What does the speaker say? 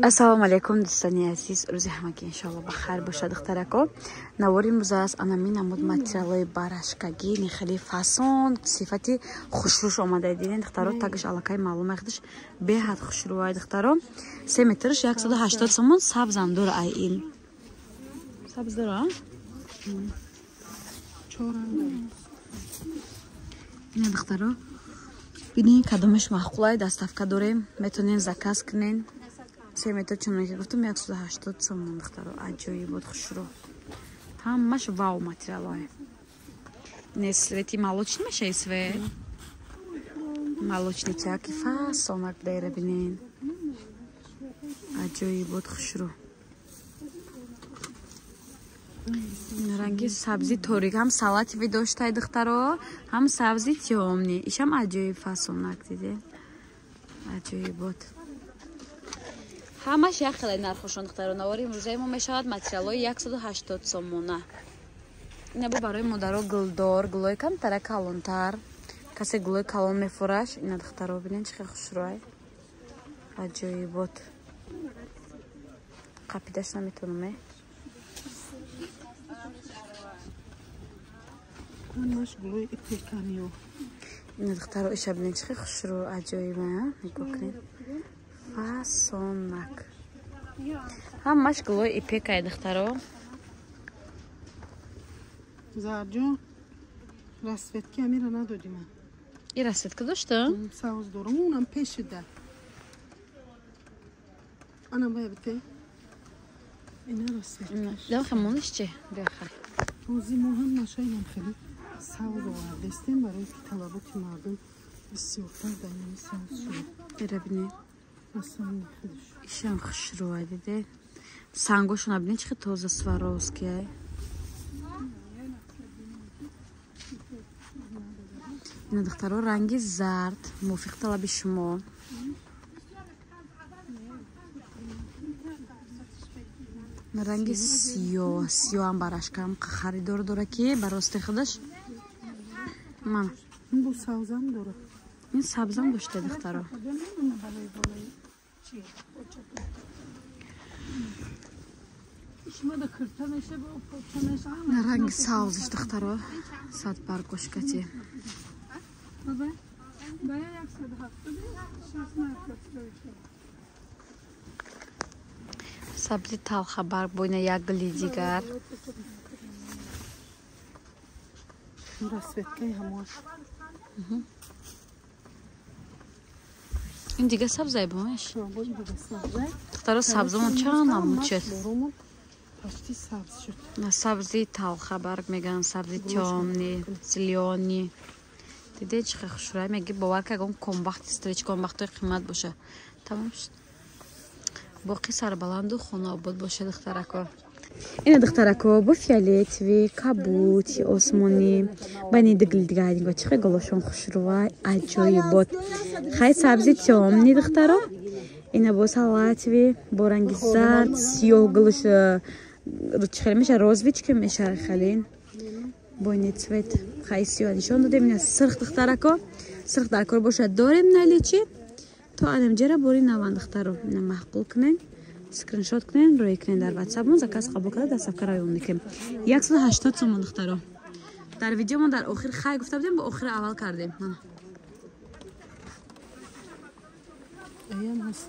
Ассалому алайкум, дӯстони азиз. Рӯзи ҳамагӣ иншоалло ба хайр бошад, духтарако. Навори имрӯз аст анамин намуд материалҳои барашкагӣ, хеле фасон, сифати хушрӯш омада. Диден, духтаро, тагаш аллакай маълум ахдиш, беҳад хушрӯай, духтаро. 3 метрш 180 сомон, сабзам дора ай ин. Сабз дора? Ина, духтаро, бинен, кадомеш маъқулай, доставка дорем, метонен заказ кунен. 3 метр, чуноне ки гуфтам, 180 сомон, духтаро, аҷоибот, хушрӯ. Ҳамаш вау материалҳое. Не, цвети молочный меша, цвет. Молочный чаки фасонак дайра бинен. Аҷоибот, хушрӯ. Ранги сабзи торик, ҳам салатовый доштай, духтаро, ҳам сабзи тёмный. Ишам аҷоиб фасонак, диде. Аҷоибот. Ҳамаш як хеле нархошон, духтаро. Навори имрӯзаи мо мешавад материалҳои 180 сомона. Ина бо барои модаро гулдор, гулои камтара калонтар. Касе гулои калон мефураш, ина, духтаро, бинен, чӣ хел хушрӯай. Аҷоибот. Қапидаш наметонам, э. Ҳамаш гулои ипеканиё. Ина, духтаро, иша бинен, чӣ хел хушрӯ, аҷоиба, нигоҳ кунед. Фасонак. Ҳамаш гулои ипекай, духтаро. Зарҷон, расцветки амира надодӣ ман. И расцветка дошта? Савз дорам, унам пешида. Ана бая бите. Ина расцветка. Дам хамониш чи? Бяха. Ҳозир мо ҳамаша инам хеле савз овардастем, барои ки талаботи мардум бисёртар дар инами савз шуд. Ира бинед. Ишам хушрӯай, диде. Сангошона бинед, чӣ хел тоза, Сваровскиай. Ина, духтаро, ранги зард, мувофиқ талаби шумо. Ранги сиёҳ, сиёҳам барашкам харидор дора, ки ба рости худаш. Ман. Бу савзам дора. Ин сабзам дошта, духтаро. Ранги савзиш, духтаро, сад баргошкати. Сабзи талхабарг бо ина як гули дигар. Расцветкаи ҳамош. Ин дига сабзай бомеш? Духтаро, сабзамон чанд намуд шуд. Почти сабз шуд. Сабзи талхабарг мегӯянд, сабзи тёмный, зелёный. Диде, чӣ хел хушрӯй, меги, бовар ка, ягон комбахти стрич комбахтои қимат боша. Тамом шуд. Боқӣ сарбаланду хонаобод боша, духтарако. Ина, духтарако, бо фиолетовый, кабути, осмонӣ, байни ду гули дигар, нигоҳ, чӣ хел голошон хушрӯвай, аҷоибот. Хай, сабзи тёмный, духтаро. Ина бо салатовый, бо ранги зард, сиёҳ гулш чӣ хеле меша, розовый чӣ меша хелин. Бо ини цвет хай сиёҳ нишон додем. Ина сирх, духтарако. Сирх дар кор бошад, дорем наличии. То анамҷера бори наван, духтаро. Ина маъқул кунен, скриншот кунен, рӯй кунен дар WhatsApp, мо заказ қабул карда, доставка равон мекунем. 180 сомон, духтаро. Дар видео мо дар охир хай гуфта будем, бо охир аввал кардем. Мана. Аям ҳаст.